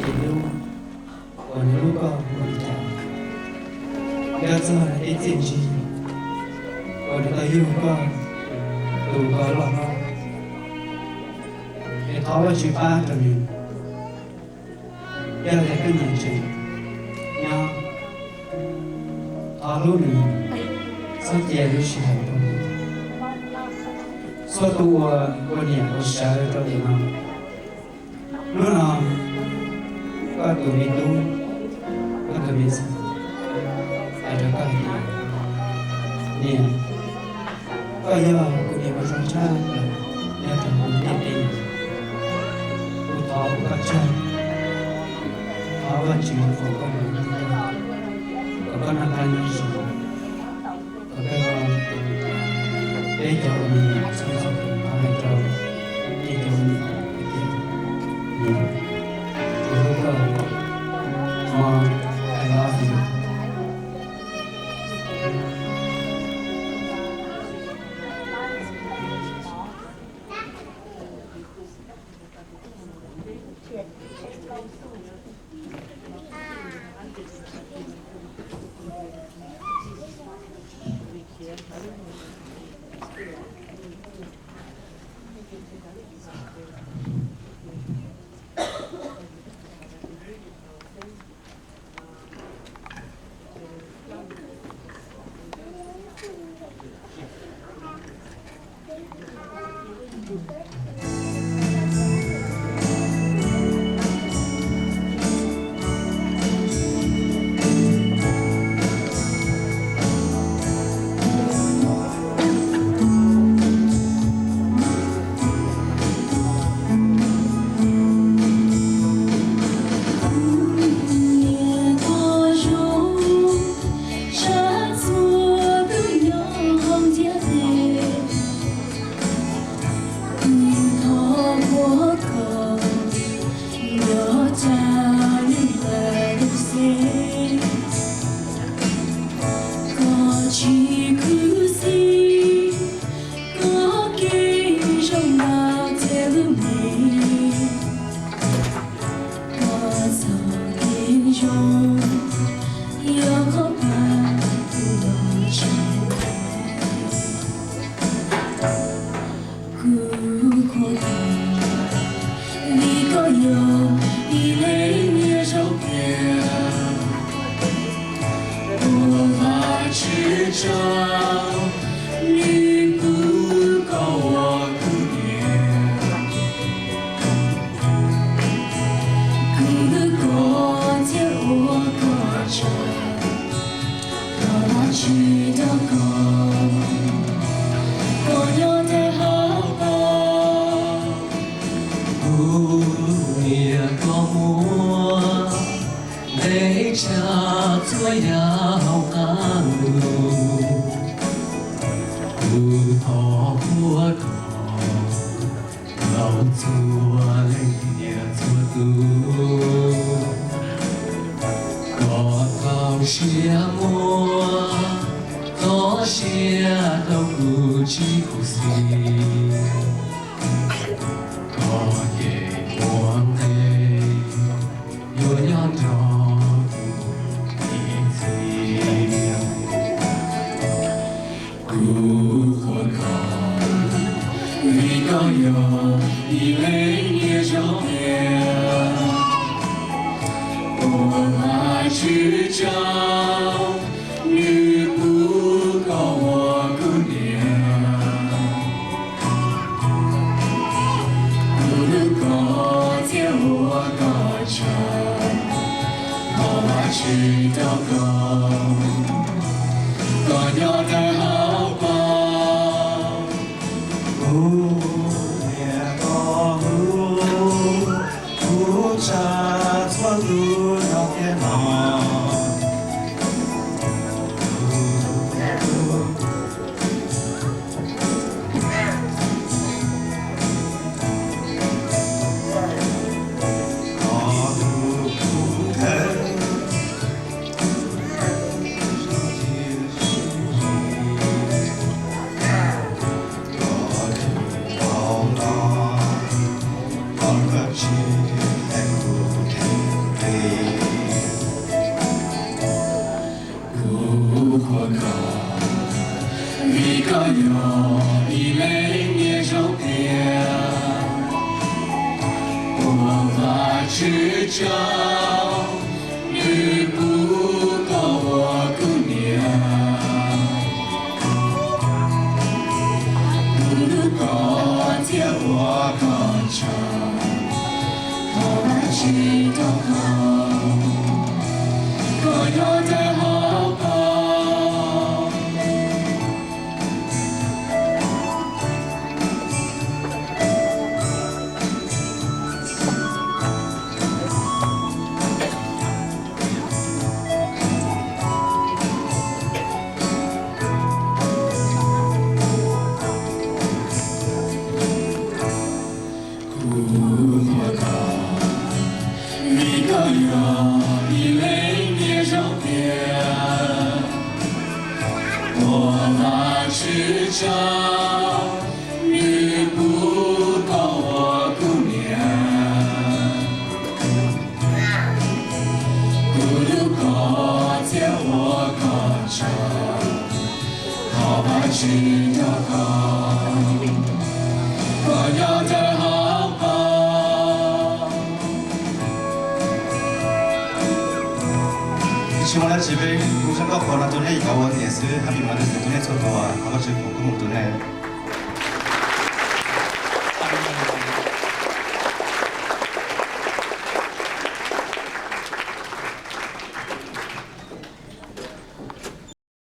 Lub, uas nws hlub koj ua li cas, nyob txog tej txiaj ntsig uas nws tau yug koj, tus koj loj hlob, es thov Vajtswv pab rau nws. Yog tias koj nyiam tseem nyob, thov hlub nws, txhob cia lub sij hawm rau nws. Txhua tus uas ua niam ua sawv rau tim no, hnub no koj tus me tub, koj tus me ntxhais hais rau koj hais tias, niam, koj yog kuv niam uas zoo tshaj plaws nyob rau hauv ntiaj teb no. Kuv thov ua koj tsaug, thov Vajtswv foom koob hmoov rau koj, kom koj noj qab nyob zoo, kom koj, peb cov uas me nyuam txhua txhua tus thov hais rau peb cov me nyuam hais tias, niam, kuv hlub koj, Mom, I love you. Koj tsis khuv xim, koj kev zoo nkauj thiab lub npe, koj txoj kev zoo, yog qhov pab kuv los tsis kuv qhuas koj, vim koj yog ib leeg niam zoo tiag. Ua Vajtswv tsaug, nws pub koj ua kuv niam. Kuv hlub koj thiab ua koj tsaug, thov Vajtswv hlub koj, koj nyob tau hauv paus. Kuv niam koj muaj npe tshaj txhua yam hauv qab ntuj. Kuv thov qhuas koj rau txhua leej niam txhua tub, kom txaus siab muab txoj sia rau kuv tsis khuv xim, koj yeej ua nqe yuav nyob nrog kuv ib txhis. Kuv qhuas koj, vim koj yog ib leeg niam zoo tiag. Ua Vajtswv tsaug, nws pub koj ua kuv niam. Kuv hlub koj thiab ua koj tsaug, thov Vajtswv hlub koj, koj nyob tau hauv paus. Kuv niam koj hlub kuv tshaj txhua tus nyob tiaj no. Tswv Tsav, nws pub koj ua kuv niam, kuv hlub koj thiab ua koj tsaug, thov Vajtswv nrog koj, koj nyob rau hauv paus. Kuv qhuas koj, vim koj yog ib leej niam zoo tiag. Thov Vajtswv tsaug, nws pub koj ua kuv niam, kuv hlub koj thiab ua koj tsaug, thov Vajtswv nrog koj, koj nyob rau hauv paus. Tsis muaj dab tsi, peb kuv zoo nkauj qhuas no rau nej cov ua niam xwb, Happy Mother's Day rau nej txhua tus, thov Vajtswv foom koob hmoov rau nej.